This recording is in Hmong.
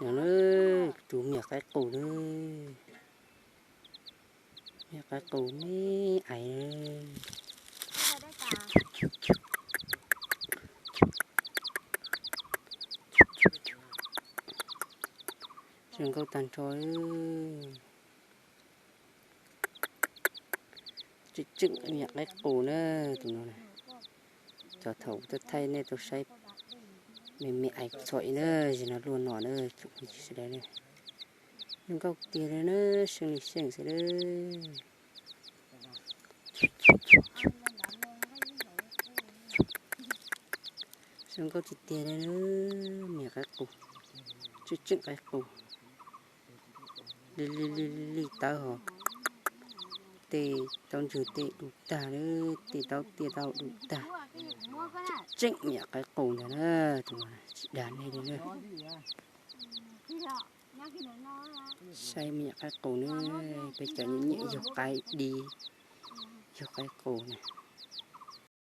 No na, tus me nyuam qaib qus na, me nyuam qaib qus me ais. Zoo nkauj tag nrho. Tseem tseem me nyuam qaib qus na, tus no. Cov thaum tuaj thaij nej tau saib me me ais txhom ib na, zim no luaj no na, tsoom phooj ywg sawv daws na. Zoo nkauj tiag li na, seej li seej xwb na. Zoo nkauj tiag tiag li na, me nyuam qaib qus, tseem tseem qaib qus. Li li li li tawb hos, tej taub ntswg tej du tag, tej taub tiaj taub du tag. Tseem me nyuam qaib qus ntawd na, tus no tsis dag nej li na. Saib me nyuam qaib qus na, peb cov nyiam nyiam yug qaib di, yug qaib qus na.